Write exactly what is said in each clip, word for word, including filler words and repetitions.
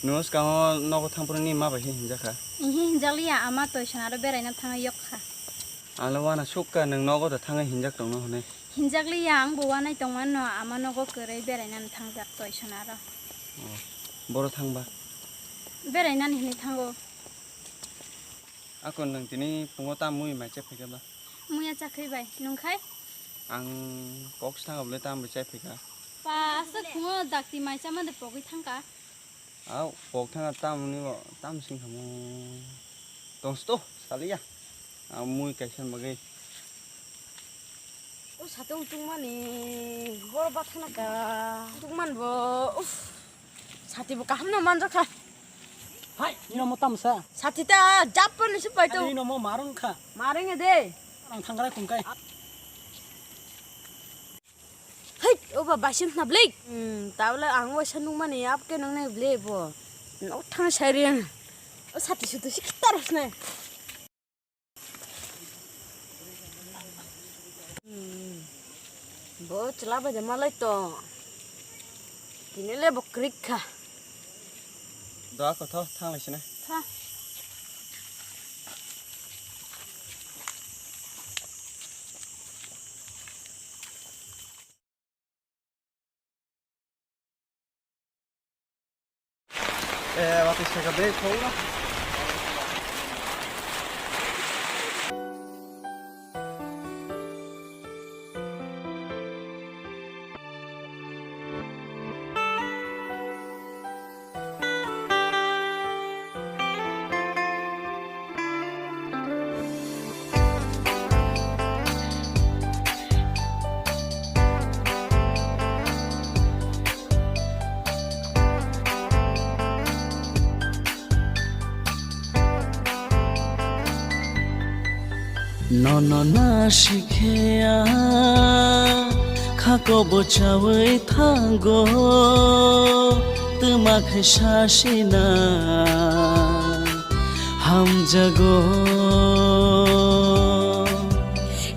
Nwng swkango nogo thangphuru ni ma bai hinjakha? Ihi hinjakliya, ama toisonaro beraina thangwi yok kha. Ang le uana sukha, nwng nogo da thangwi hinjak tongno hwnwi. Hinjakliya, ang bo uanai tongmano, ama nogo kwrwi berainani thangjak toisonaro. Oh, boro thangba? Berainani hinwi thango. Ako nwng tini phungo tam mui mai chai phaikha ba? Muya chakhwi bai, nwng khai? Ang kok swtang bwle tam bai chai phaikha. Pa, aswk phungo dakti mai chamani pogwi thangkha. Au, pok thangkha tamni bo, tam sing khamu. Tongsto, saliya. Ang mui kaisa bagwi. O satung tungmani boro bathana ka. Tungman bo, uff. Sati bo kaham no manjak kha. Hai, nino mo tamsa. Sati ta jappa ni supai to. Nino mo marung kha. Marung e de. Ang thangrai khungkai. Hai, o ba basin na blek. Hmm, tabla ang waisa nungmani apke nangnai ble bo. No thang sarian. O sati sutu siktar hosnai. Hmm. Bo chwla bai de malai to. Tini le bo krik kha. Do ako tho, thang lai sini. Tha. Eh, wat is er gebeurd, Paula? Nono na sikhe a khako bo chawi thango, twma khe sasina hamjago.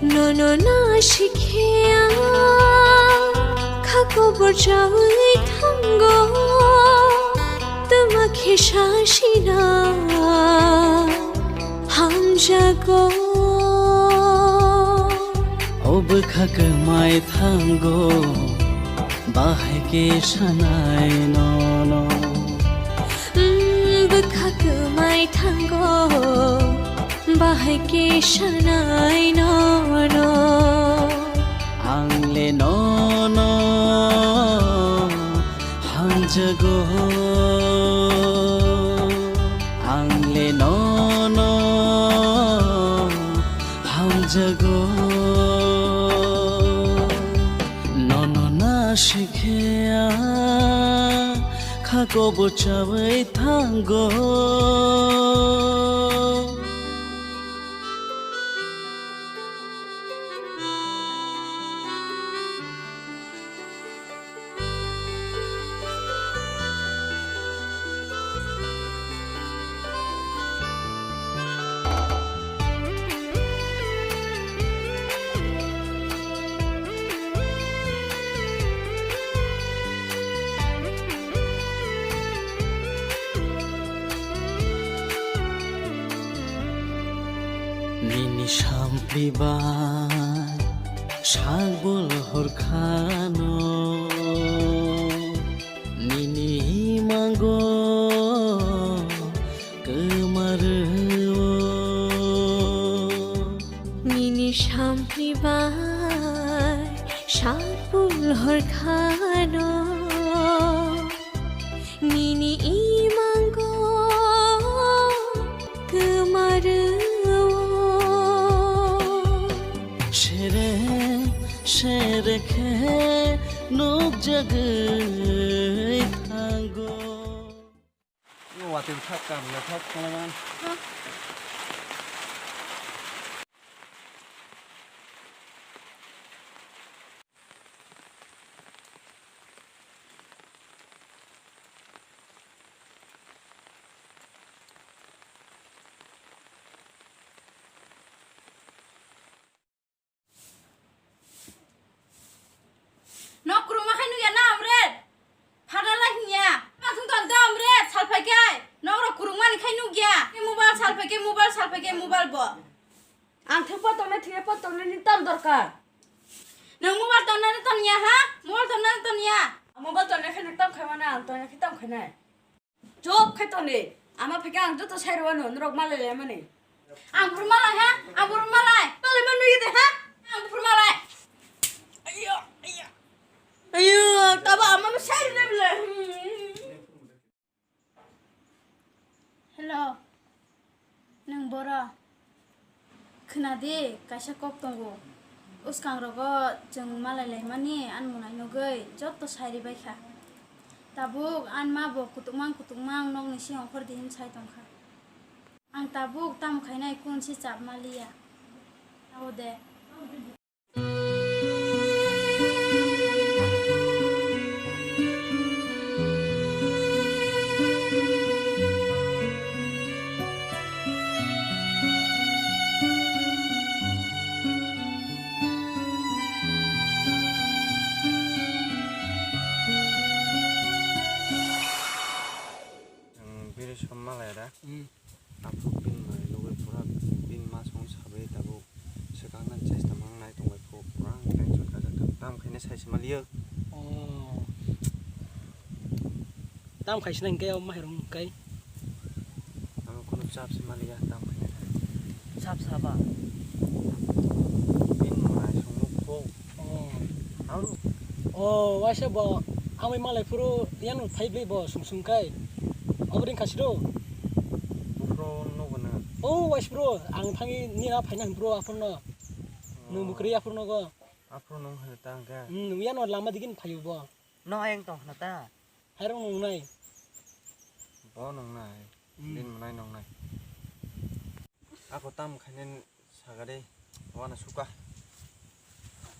Nono na sikhe a khako bo chawi thango, twma khe sasina hamjago. O bwkha kwmai thango, bahai khe sanai nono. Mm, bwkha kwmai thango, bahai khe sanai nono. Ang le nono hamjago, ang le nono hamjago. Nono na sikhe a khako bo chawi thango. Nini sampli bai sak bul hor khano, nini mango kwmar o. Nini sampli bai sak bul hor khano, nini imango kwmar o. Sere sere khe nukjagwi thango. Watwi thak kam le thak kalaman. Nok kwrwngma khai nukya na, Amret? Phana lai hwnya. Mathung tong de, Amret, salphai Apa ke mobile bo? Ang thengpa tongnai, thengpa tongnai ni tam dorkar. Nwng mobile tongnani toniya ha? Mobile tongnani toniya. Mobile tongnai khe nwng tam khaimani, ang tongnai khe tam khainai. Chop khai toni. Ama phai khe ang joto sai rwano, norok malai laimani. Ang phuru malai ha? Ang phuru malai. Malai ma nui de ha? Ang phuru malai. Ayo, ayo. Ayo, tabo ama no sai rwna bele. Hello. Nwng boro? Khna di, kaisa kok tongo. Bwskangrogo chwng malai laimani ani mwnai nugwi joto sai rwbaikha. Tabuk ani ma bo kutukma kutukma nokni siyong khor di hin sai tongkha. Ang tabuk tamo khainai kun si chap maliya. Abo de. Ang biri som malai da. Hmm. Aphuru bini mai logwi pura bini ma song sabai tabuk swkang nang chesta mang nai tong bai phu pura ang tension kha kha tam khaina sai se maliyo. Oh. Tam khaisina hingke o mairung kai. Ang kono chap se maliya tam khaina. Chap saba. Bini mai song nuk phu. Oh. Aro. Oh, waisa bo, amai malai phuru yanu phai bli bo sung sung kai. Obring khasi do. Bufro nogo na. Oh, wais bro, ang thangi ni na phaina bro aphuru no. Nung bukri aphuru nogo. Aphuru nung hal ta ga. Hmm, nung yanu lama digin phayu bo. No ayang tong na ta. Hairong nung nai. Bo nung nai. Hmm. Din manai nung nai. Ako tam khainen. Sagade, wana suka.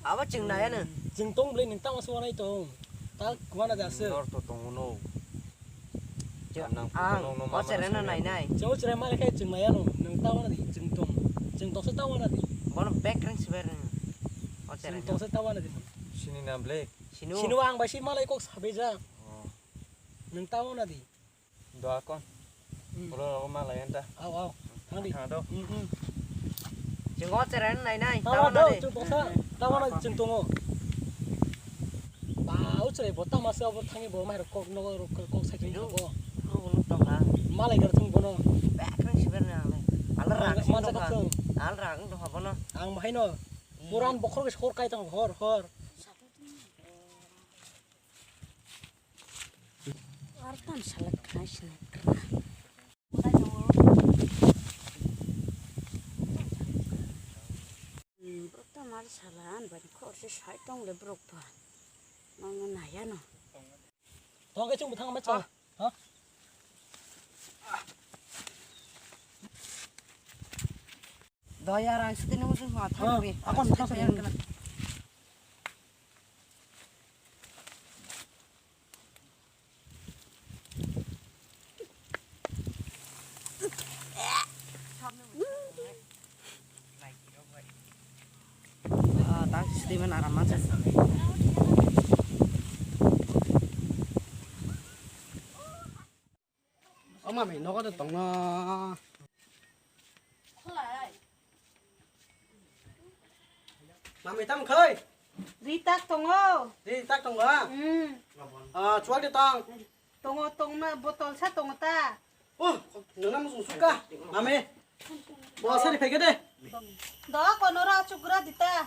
Abo chwng naya no. Chwng tong bwlai nwng tamo se wanai tong. Ta wana da se. Nor to tongo no. Chwng nang ang photo no, no o mama chwrai no sanai nai nai. Chwng o chwrai ma lekha chwng naya no. Nwng ta wana di chwng tong. Chwng tong se ta wana di. Bono back ring swer no. O chwrai chwng no. Tong se ta wana di. Sini na black. Sinu. Sinu ang bai si malai kok sabe ja. Oh. Nwng ta wana di. Doa kon. Hmm. Boro rogo malai enta. Au, au. Thang di. Thang do. Hmm, hmm. Chwng o chwrai nai nai. Tawa do, chwng tongsa. Tawa na chwng tongo. Ba, o chwrai bo tama se abo thangi bo mai rok kok nogo rok kok sai chwng tongo. Ro bo nuk tong kha. Malai gar thung bono. Bek rang siber na ale. Ala rang sing tong kha. Ala rang tong kha bono. Ang bahai no. Hmm. Puran bokhor ke sor kai tong hor hor. Artan salak khai sini. Brok ta mar salan bani khorse sai tong le brok ba. Mama naya no. Tong ke chung bwthang ma cha. Ha? Doya rang sitini musu ma thang ri. Akon thang ri. Ah, tak sitini mana ramah. O mami, nogo de tongno. Mami, tam khai? Ri tak tongo. Ri tak tongo, ha? Hmm. Ah, chuak de tong. Tongo, tongma, botol sa tongo ta. Oh, nana mo sungsuka. Mami. Bo sa ri phai de. Do, kono ra chukra dita.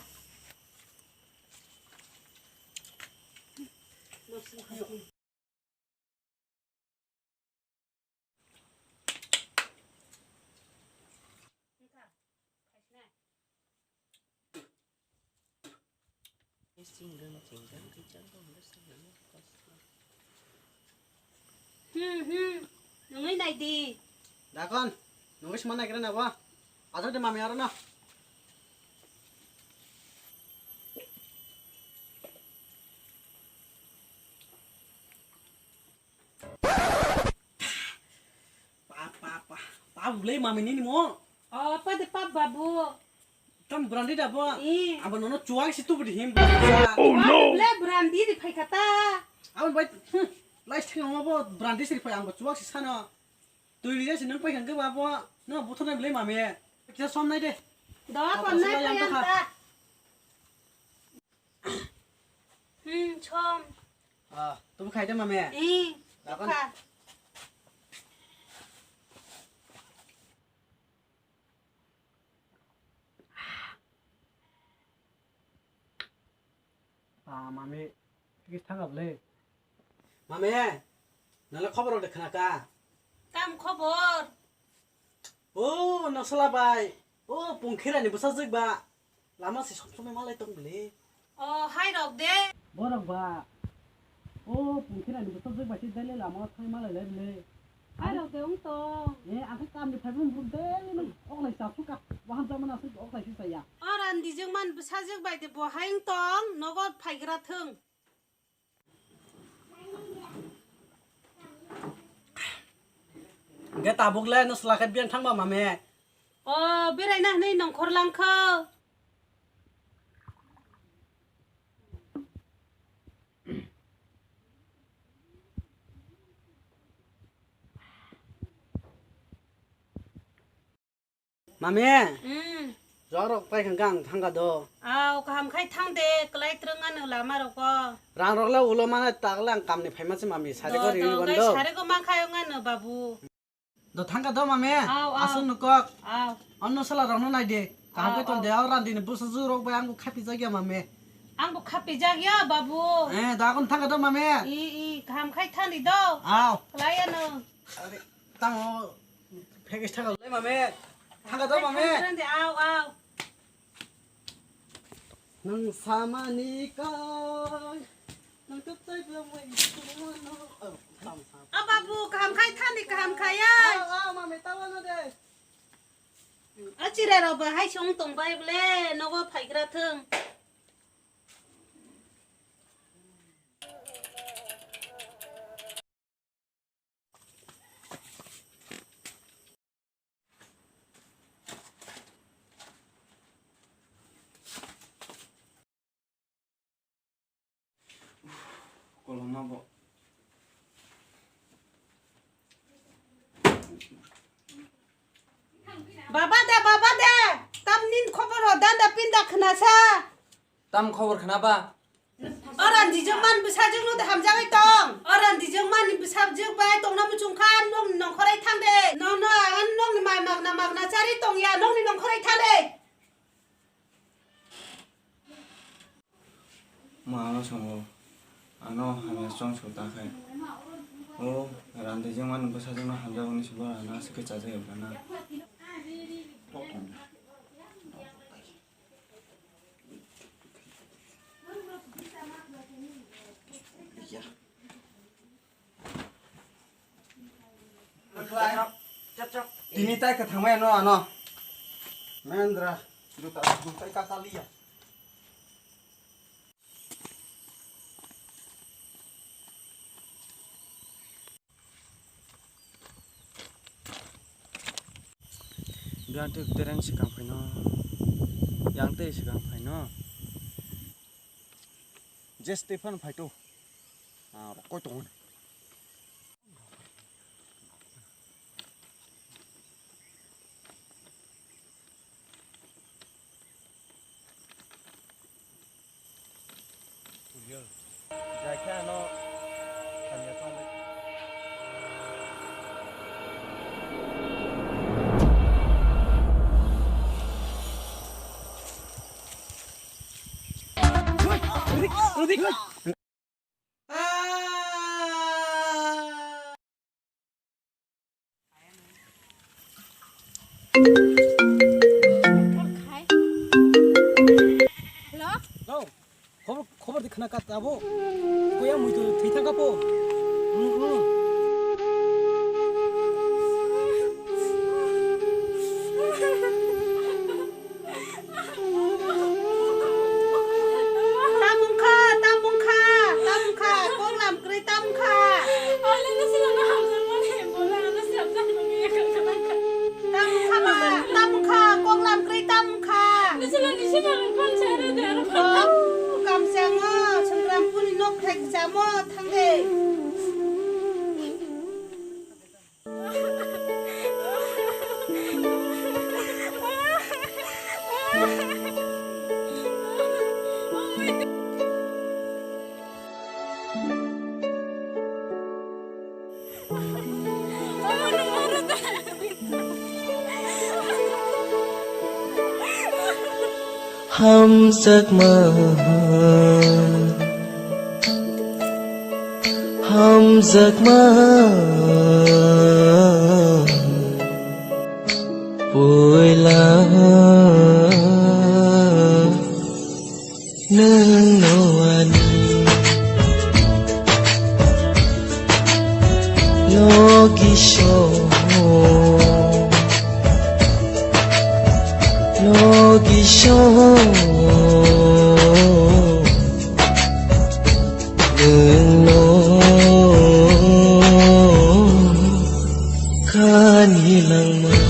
Hmm, hmm. Nungui nai di. Dakon, nungui sima nai kira na bo. Ajak de mami aro na. Pa, pa, pa. Pa, ulai mami nini mo. Oh, pa de pa babu. Tam brandi da bo. Eh. Abo nono chuak si tu budi him. Oh, no. Le brandi di phai kata. Abo bai, hmm, lai sing mo bo brandi si phai ang bo chuak si sano. Twi rijak si nwng paikha hwnkhe ba bo no buthor nai bwlai mami. Kisa som nai de. Do. Apa kon nai sila yang phayan tokha. Ta. Hmm, som. Ah, tubu khai de mami. Ih, dakon. Tokha. Ah, mami, kis thangap le. Mami, nala khobor de khna ka. Tam khobor? O, nosla bai. O, pungkhirani bwsajwk ba. Lama se som somoi malai tong bwle. O, hai rok de. Borok ba. O, pungkhirani bwsajwk bai se daily lama thai malai lai bwle. Hai rok de wng tong. E, ang khe kamni phaibo mruk daily nang oklai sa suka. Waham jamana se oklai se saya. O randijwk man bwsajwk bai de bo hai wng tong, nogo phaigra thung. Hwnkhe tabuk le nwsla khe biyang thangba mame? O, beraina hwnwi nongkhor langkho. Mami, hmm, jorok pai kha ang thangkha do. Aw, kaham khai thang de, kwlai twrwng ano lama rok o. Rang rok le ulo mane takle ang kamni phaima se mami, sari do, ko rini do, bondo. Sari ko ma khai ong ano babu. Do thangkha do mami. Aw, aw. Aswk no kok. Aw. Onno sala rok no nai de. Kaham khai ton de, aw randini bwsa jwk rok bai ang bo khapi jak ya mami. Ang bo khapi jak ya babu. Eh, da kon thangkha do mami. I, i, kaham khai thani do. Aw. Kwlai ano. Are, tamo. Package thangkha le mame. Thangkha do mame. Thangkha de, aw, aw. Nang samani kai. Nang tup tai belong mai sumano. Oh, tam sam. A babu, kaham khai thani, kaham khai ya. Aw, aw, mame, tawa no de. A chire rok ba hai song tong bai ble, nogo phaigra thung. Kolom ma bo. Baba de, baba de, tamni khobor ho, danda pinda khna sa. Tam khobor khna ba? O randijwk man bwsajwk no de hamjagwi tong. O randijwk man bwsajwk bai tongna muchung kha, nokni nongkhor ai thang de. Nono ang nokni mai magna magna chari tong ya, nokni nongkhor ai thang de. Ma ano songo, ano hamya chong su ta khai. O randijwk man bwsajwk no hamjagwi ni se bo ano aswk khe chajak ya bana. Tini tai kwthangmaya no ano. Mendra, juta, juta kaka liya. Biang twi tereng swkang phaino, yang twi swkang phaino. Je Stephen phaito. Ah, rokoi tongo. Hello? Hello? Khobor, khobor di khna kat abo. Koya mui tu thwi thang kapo. Hmm, hmm. Tamung kha, tamung kha, tamung kha, kok lam kwrwi tamung kha. Tamung kha ba, tamung kha, kok lam kwrwi tamung kha. Oh, kamchamo, Sangrampurni nok thai kchamo, thang de. Hamjakma, hamjakma, puila nwng no ani logi song, logi song. Nwng no kani langma.